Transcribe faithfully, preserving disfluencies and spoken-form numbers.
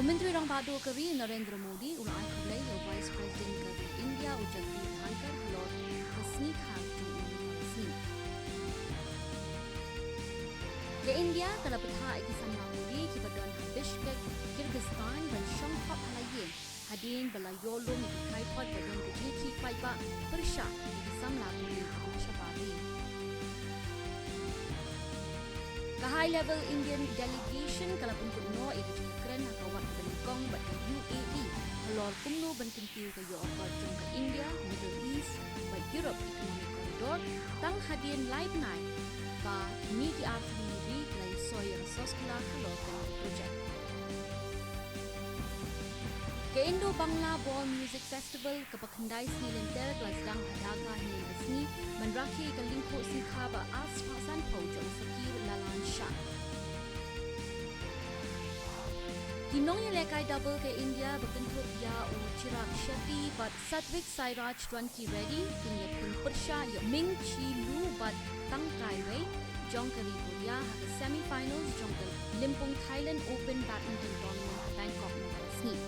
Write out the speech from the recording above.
U Myntri Rangbah Duh ka ri Narendra Modi u la ai khublei ïa u Vice President ka ri India u Jagdeep Dhankhar halor ka sngi kha jong u mynta ka sngi. Ka India ka la bthah ïa ki samla pule kiba don ha Bishkek, Kyrgyzstan ban shong khop ha la ïing hadien ba la ïoh lum ïa ki khaïi phot ba don ka jingkhih paidbah pyrshah ïa ki samla pule kiba na shabar ri. Ka High Level Indian Delegation ka la pynkut noh ïa ka jingkren ha ka wad kaba nyngkong bad ka U A E halor kumno ban kyntiew ka ïoh akor jong ka India, Middle East bad Europe Economic Corridor tang hadien lai bnai ba kine ki artylli ki ri ki la ïasoi ïa ka soskular halor kane ka project. Ka Indo-Bangla Borr Music Festival kaba khyndai sngi lynter ka la sdang ha Dhaka hynnin ka sngi ban rakhe ïa ka lyngkhuh sngi kha ba ar spah sanphew jong u Fakir Lalan Shah. Ki nongïalehkai double ka India ba kynthup ïa u Chirag Shetty bad Satwik Sairaj Rankireddy kin ïa pynpyrshah ïa Ming Chi Lu bad Tang Kai Wei jong ka ri Korea ha ka semi-finals jong ka Limpung Thailand Open Badminton Tournament ha Bangkok mynta ka sngi.